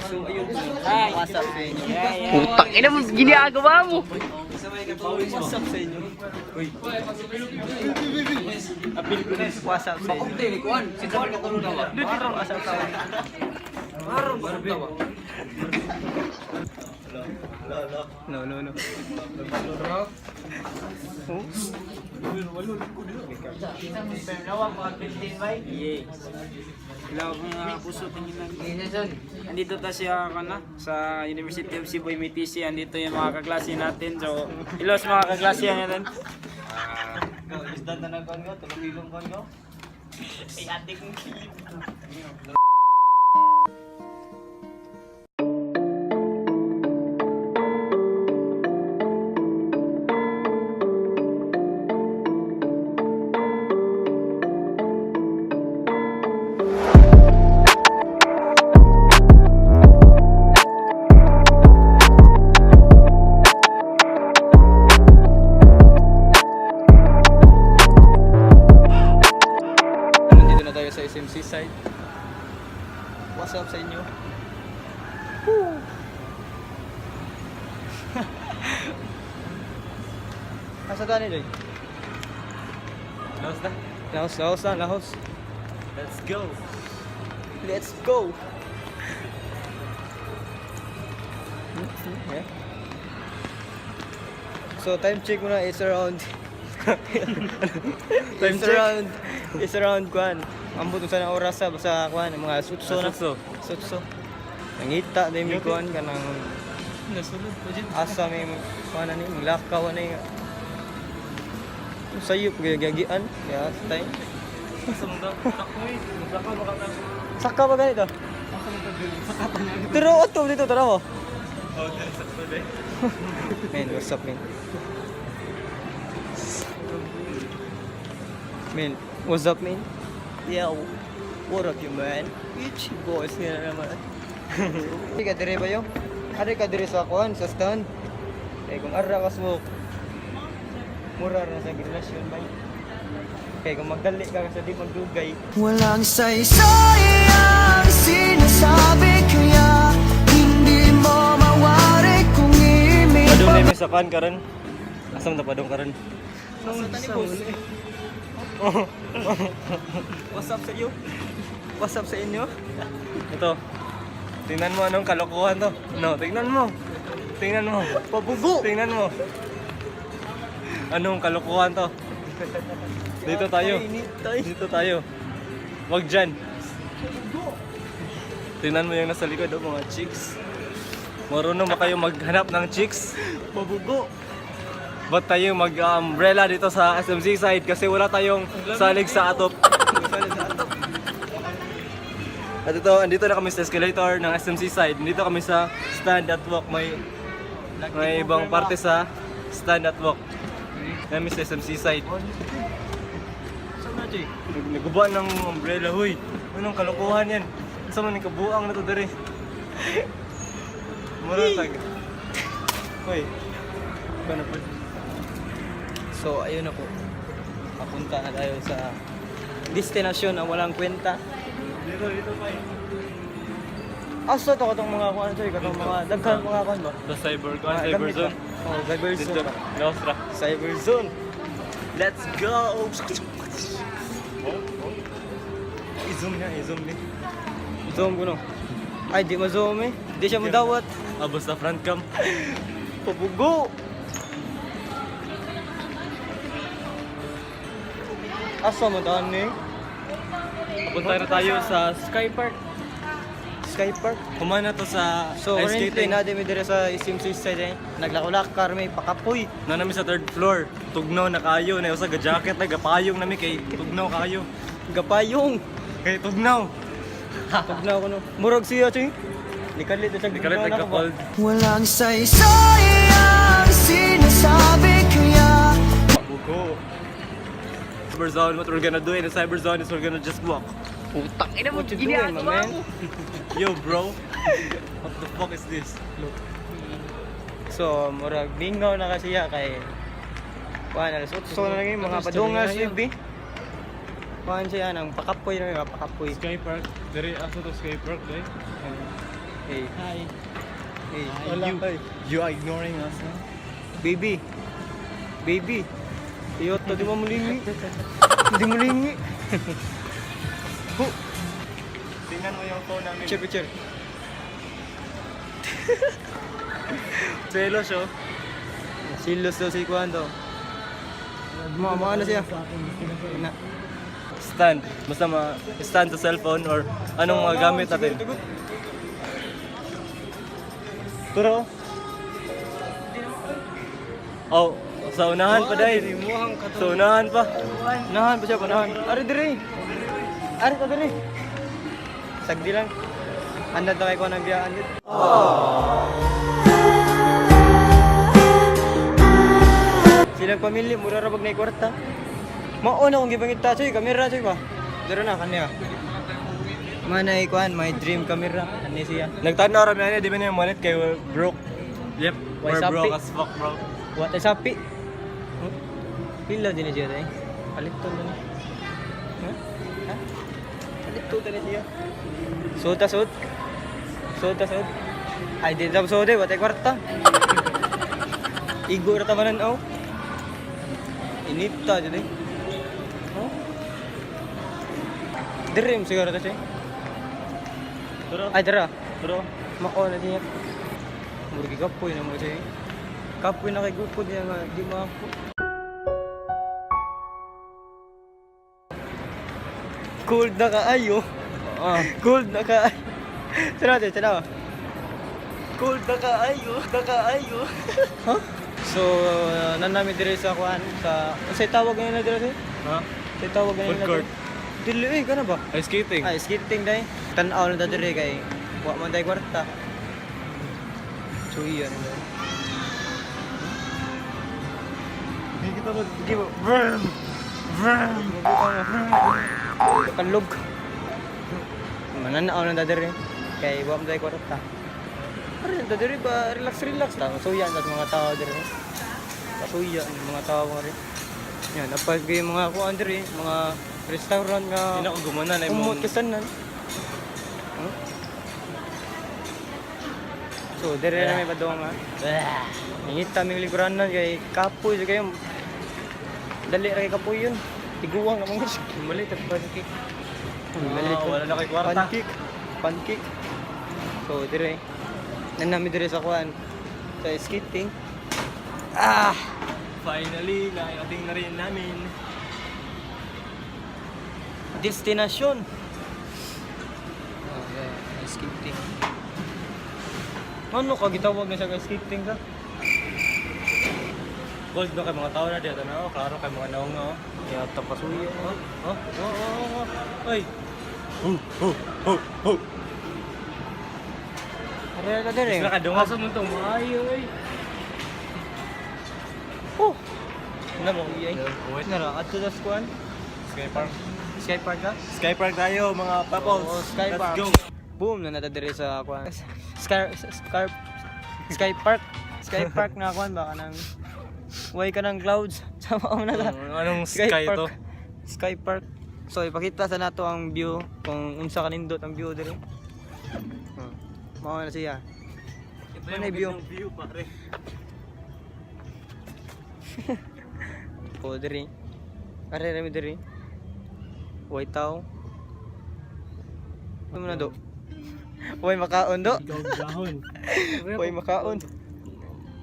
So ayun, what's up sa inyo? Putang ina mo, ginagawa mo. What's up sa inyo? What's up sa inyo? What's up sa inyo? No, no, no. Oh? Hello mga puso, tingin lang. Andito ta siya na sa University of Cebu MTC. Andito yung mga kaklase natin. So, hello sa mga kaklase natin. Isda na nagkuhan ko, tulong ilong kuhan ko. Nandito na tayo sa SMC side. What's up sa inyo? Woo! Asa tayo nila? Laos na. Lahos, lahos na, lahos. Let's go. Let's go! Yeah. So time check muna is around Time it's check? around it's around kwan. Ambot unsa na oras sa basta kwan mga sutso na. Sutso. Sutso. Nangita din mi kwan kanang Nasulod po dyan. asa may kwan ani maglakaw ani. Sayo pag gagian ya time. Saka ba ganito? Pero oto dito tara mo. Oh, sakto din. Man, what's up, man? Man, what's up, man? Yeah, what up, you man? Itchy boys nga naman. Hindi ka dire ba yun? Ari ka dire sa kuan, sa stand. Eh, kung ara ka smoke, mura ra sa relasyon ba? Kaya kung magdali ka sa di magdugay. Walang saysay ang sinasabi kaya hindi mo mawari kung imig Padung na yung sa kan karon. Asam ta padung karon? What's up sa iyo? What's up sa inyo? Ito. Tingnan mo anong kalokohan to. No, tingnan mo. Tingnan mo. Pabugo! Tingnan mo. Anong kalokohan to? Dito tayo. Dito tayo. Wag dyan. Tingnan mo yung nasa likod, oh, mga chicks. Marunong ba kayo maghanap ng chicks? Pabugo! Ba't tayo mag-umbrella dito sa SMC side? Kasi wala tayong salig sa atop. At ito, andito na kami sa escalator ng SMC side. Dito kami sa stand at walk. May ibang parte sa stand at walk. Kami sa SMC side. Saan na, Jay? Naguba ng umbrella, huy. Anong kalokohan yan? Sa man kabuang na to dere. Mura tag. Hoy. Paano po? So, ayun na po. Papunta na tayo sa destinasyon na walang kwenta. Dito, dito pa eh. Asa to katong mga kuan sorry, katong mga daghan mga kuan ba? Sa cyber, kuan, Mga cyber gamit ba? zone. Oh, cyber Dito, zone. ba? Nostra. Cyber zone. Let's go. I-zoom niya, i-zoom niya. Zoom ko no. Ay, di ma-zoom eh. Di siya madawat. Ah, basta front cam. Pabugo. Asa mo daan ni? Punta na tayo sa Sky Park. Sky Park. Kumana to sa So, ice currently skating. na mi dire sa SMC side eh. Naglakulak kami pakapoy. Na nami sa third floor. Tugnaw na kayo. Na usa ga jacket na gapayong nami kay tugnaw kayo. Gapayong. Kay tugnaw. Tugnaw ko no. Murag siya choy. Nikalit na siya. Nikalit gugnaw na ko ba? nagka-cold. Walang saysay ang sinasabi kaya Bugo. Cyber zone, what we're gonna do in the cyber zone is we're gonna just walk. Putang ina mo, What you doing, my ginagawa man? mo. Yo, bro. What the fuck is this? So, murag mingaw na kasi siya kay kuan, alas 8 na lang yung mga padungas baby. Kuan siya nang pakapoy na mga pakapoy. Sky Park. Dere, asa to Sky Park, dai? Hey. Hi. Hey. Wala. You are ignoring us, huh? Baby. Baby. Iyo to di mo mulingi. Di mo lingi. Hu. Tingnan mo yung phone namin. Picture, picture. Selos, oh. Silos daw si kuan daw. Mga mga ano siya? Na. Stand. Basta ma stand sa cellphone or anong mga gamit natin. Turo. Oh, sa unahan pa dahil. Sa unahan pa. Nahan pa siya, panahan. Ari dire. Ari ka dire. Sagdi lang. Andad na kay kuan ang biyaan yun. Silang pamilya, mura ra bag na kwarta. Mao na kung gibangit ta choy, kamera choy ba. Dero na kanya. Manay kuan, my dream camera. Ani siya. Nagtanaw rami ani, di ba niya malit kay we're broke. Yep, Why we're sapi? broke as fuck, bro. What is happy? Huh? Pila din siya tay. Palito na ni. Ha? Ha? Palito na siya. Suot ta suot. Suot ta suot. Ay di daw suot eh, watay kwarta. Igo ra tamanan aw. Init ta jud eh. Huh? Dirim siguro ta siya. Turo. Ay dara. Turo. Mao na siya. Murgi kapoy na mo siya. Kapoy na kay gupod niya nga di maako. Cold na kaayo. Ah. Cold na kaayo. Tara, tara, tara. Cold na kaayo, na kaayo. Huh? So, nanami dire sa kuan sa unsay tawag ngayon na dire sir? Ha? Unsay tawag ngayon Food na court. Dili eh, kana ba? Ay, skating. Ay, skating day. Tan-aw na ta dire kay wa man tay kwarta. So, iyan na. Hindi kita mag... Hindi mo. Vroom! Vroom! Kalog. Mananaw na ta dire kay wa man tay kwarta. Pero ta dire ba relax relax ta. Masuya sa mga tao dire. Masuya ang mga tao mga rin. Yan, napag yung mga kuan dire, mga restaurant nga Hindi na ako gumana na umot imong... kasanan. Huh? So, dire na may padong ha. Nangita mi liguranan kay kapoy jud kayo. Dali ra kay kapoy yun. Tiguang ka mga Mali, pancake. Malit. Ah, wala na kay kwarta. Pancake. Pancake. So, dire. Nanami dire sa kuan. Sa skating. Ah! Finally, nakarating na rin namin. Destinasyon. Oh, yeah, skating. Ano ka gitawag na siya ka skating ka? Gold na kay mga tao na dito na. Oh, klaro kay mga naong na. Oh. Kaya tapasuyo. Oh, oh, oh, oh, oh. Ay. Oh, oh, oh, oh. Are ka dire. Sila kadungog. Asa mo to? Maayo eh. Oh. Ano mo? Iyay. Wait. Nara, adto sa kuan. Sky Park. Sky Park ka? Sky Park tayo mga papos. Oo, Sky Let's Park. go. Boom na nata dire sa kuan. Sky Sky Sky Park. Sky Park na kuan baka nang way ka ng clouds. Sama mo na ta. Anong sky Park. to? Sky Park. So ipakita sa nato ang view kung unsa kanindot ang view dire. Mao na siya. Ito Ano yung view? view pare. O dire. Are rami dire. Way tao. Ano mo na do? Way makaon do. Gahon. Way makaon.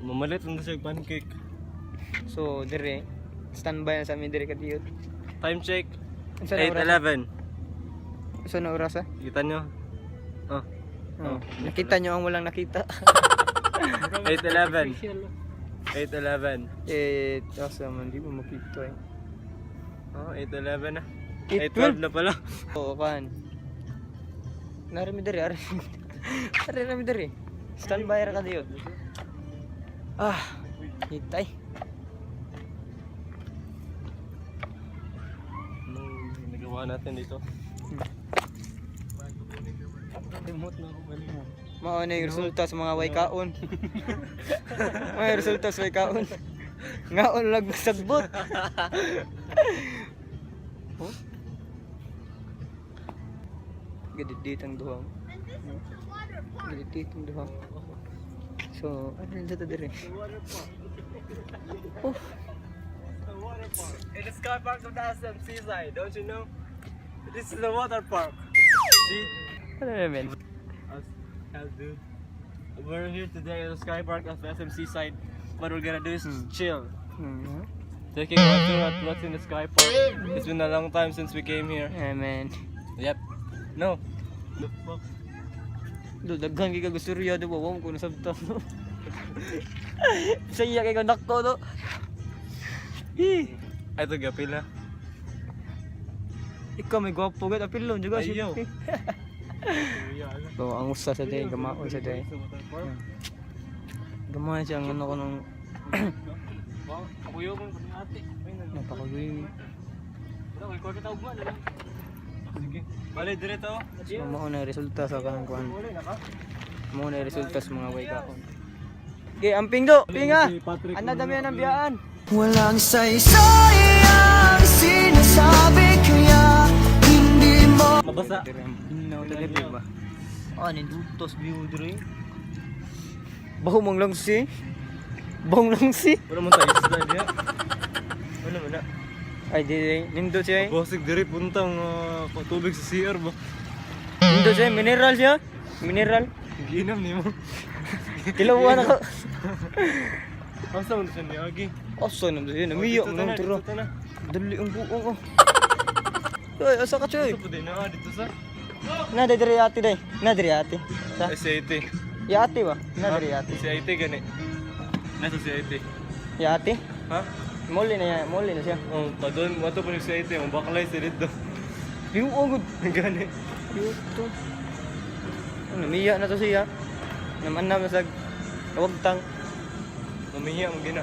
Mamalit lang siya pancake. So dire standby na sa amin dire kadiyot. Time check. Unsa na oras? 8:11. Unsa na oras ah? Kita nyo? Oh. Oh. Nakita nyo ang walang nakita. 8:11. 8:11. Eh, asa man di mo makita eh. Oh, 8:11 na. 8:12 8:12 na pala. Oo, kan. Narami diri, ari. Ari rami diri. Standby ra kadiyot. Ah, hitay. Anong nagawa natin dito? Kamot na ako balik. Mao na yung resulta sa mga way kaon. May resulta sa way kaon. Ngaon lag sagbot. Oh? Gadidit ang duha. Gadidit ang duha. So, ano na sa dire? Oh, In the sky park of the SMC side, don't you know? This is the water park. See? ano naman? Us, hell, dude. We're here today at the sky park of the SMC side. What we're gonna do is chill. Taking a tour at what's in the sky park. It's been a long time since we came here. Yeah, man. Yep. No. The fuck? Do daghan kay kag istorya do ba wa mo ko nasabtan. Saya kay ko nako do. Hi. Ay, ito gapila. Ikaw may gwapo gud apilon juga Ayaw. syempre. So ang usa sa day gamaon sa day. Gamaon siya ang ano ko nung Ako yung ate. napakuyoy. Wala, may kwarta tawag ba? Sige. Bale, diretso. So mao na resulta sa kanang kuan. Mao na resulta sa mga way kaon. Okay, amping do, pinga. Ana dami ang biyaan. Walang saysay ang sinasabi kaya hindi mo Mabasa. No, dali ba? Ah, nindutos view dre. Baho mong langsi. Bahong langsi. Wala mo tayo isda niya. Wala mo na. Ay, di, di. Nindot siya eh. Basig diri puntang tubig sa CR ba? Nindot siya eh. Mineral siya. Mineral. Giinom nimo. Kilawan ako. Asa man siya niagi? Asa naman siya? Namiya mo nang tira. Dito na. Dali ang buong ko. Ay, asa ka siya eh. Ito po din na dito sa Na, diri ate day. Na, diri ate. Sa? SAT. Ya ate ba? Na, diri ate. CIT gani. Nasa CIT. Ya ate? Ha? Muli na yan. Muli na siya. Oh, padon mo to po yung CIT, mo baklay si dito. Buong good. Gani. Ito. Namiya na to siya. Naman na sa wagtang. Mamiya mo gina.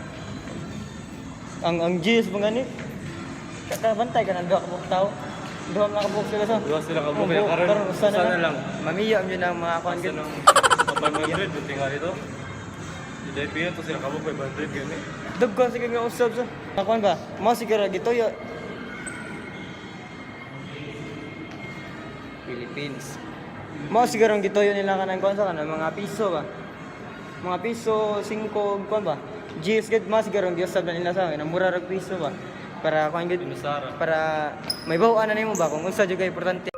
Ang G's mga ni. Kata bantay ka nang duha ka buok tao. Duha mga kabuok sila sa. Duha sila kabuok, kaya karon, usa usa na lang. Mamiya mo yun ang mga kuan Asa gud. nang 500 buti nga dito. Di piyan to sila kabuk 500 gani. Daghan sa nga usab sa. Mga kuan ba? Mao siguro gituyo. Philippines. Mao siguro ang gituyo nila kanang kuan sa kanang mga piso ba. Mga piso 5 kuan ba. G's gud mao siguro ang giusab na nila sa akin, mura ra piso ba. Para kuan gud Binusara. para may bawaan na nimo ba kung unsa jud kay importante.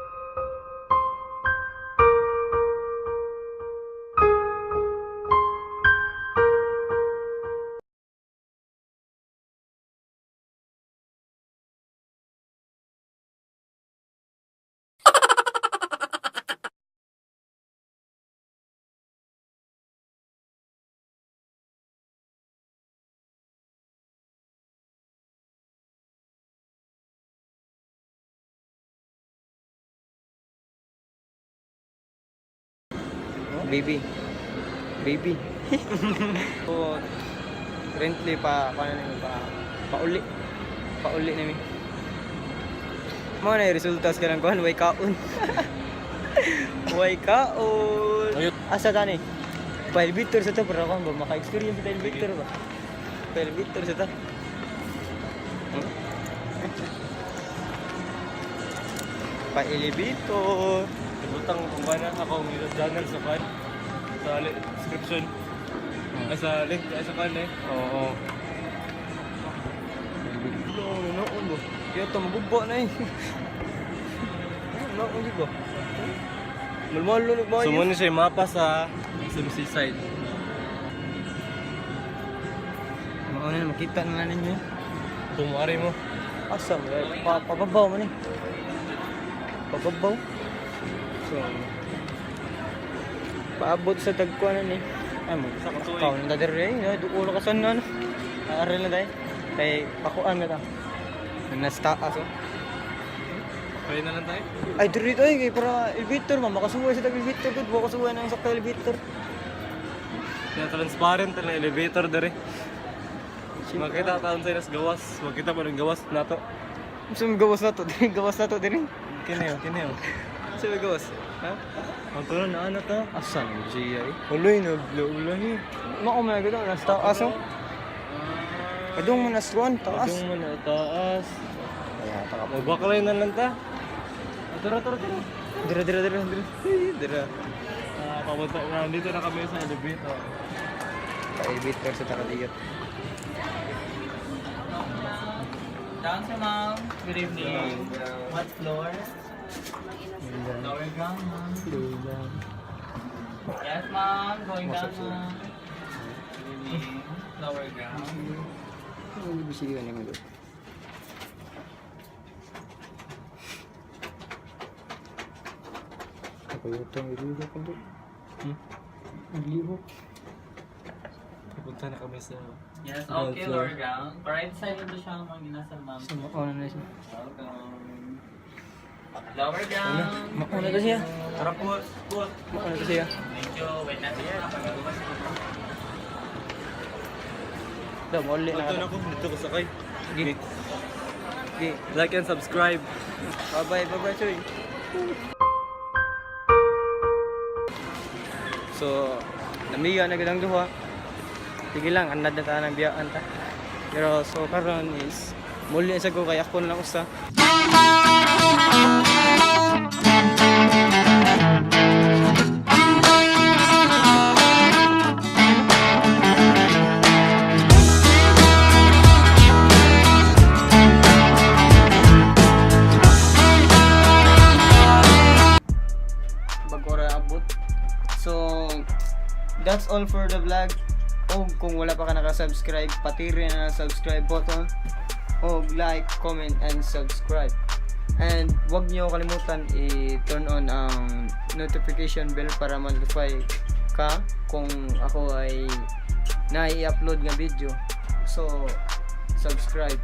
Baby. Baby. So, currently pa, paano namin pa, pauli. Pauli namin. Mga na yung resulta sa kanang kuhan, way kaon. Way kaon. Ayun. Asa tani? Pa-elevator sa to, pero ako ba, maka-experience sa elevator ba? Pa-elevator sa to. Pa-elevator. Ibutang kung ba na ako ang YouTube channel sa kan sa description. Ay sa link ay sa kan eh. Oo. No, no, no. Kaya ito, magubo na eh. Ano, ano ba? Malmalo na ba So muna siya yung mapa sa SMC side. Mauna na, makita na lang ninyo. Pumari mo. Asa mo, eh? Pababaw man eh. Pababaw. So, paabot sa tagkuanan eh. Ay mo, Sa katuig. Kau nang dadere eh, no? Duulo ka sa ano. Aaril na tayo. Kay, pakuan na ta. Nasa taas oh. Pwede na lang tayo. Ay, diri ay, kay para elevator ma, makasuway sa tag elevator gud, makasuway na ang sakay elevator. Kaya transparent na elevator dere. Makita taon sa inas gawas. Makita pa ng gawas nato. Sum gawas na to, diri gawas na to diri. Kini oh, kini oh. Sabi ko, boss. Ha? Ang tulo na ano to? Asa na siya eh? Uloy, naglaulahi. Mako man gito, nasa taas oh. Kadung mo nas kuan, taas. Yung mo na taas. Kaya taka po. Magbakalay na lang ta. Ah, tara, tara, tara. Dira, dira, dira, dira. Dira. Ah, papunta na. Dito na kami sa elevator. Pa-elevator sa Takadiyot. Down sir, ma'am. Good evening. What floor? Lower ground, ma'am. Yes, ma'am. Going down, ma'am. Good evening. Lower ground. Sige, ano mo doon? Ako yung itong ilihok ko doon. Hmm? Ilihok. Papunta na kami sa Yes, ground okay, floor. lower ground. Right side nito siya, ma'am. Ginasa, ma'am. Sa mauna na siya. Welcome. Lower ground. Mauna to siya. Tara po, po. Mauna to siya. Thank you. Wait natin siya. Pag-gawas. Daw, mauli na Dito na ka. ako, dito ko sakay. Gi. Gi. Like and subscribe. Bye-bye, bye-bye, Choy. So, namiga na gud ang duha. Sige lang, anad na ta ng biyaan ta. Pero so karon is muli sa ko kay ako na lang usa. Bago ra abot. So, that's all for the vlog. O kung wala pa ka nakasubscribe, patiri na ang subscribe button. O like, comment, and subscribe. And wag niyo kalimutan i-turn on ang notification bell para ma-notify ka kung ako ay na-i-upload nga video. So, subscribe.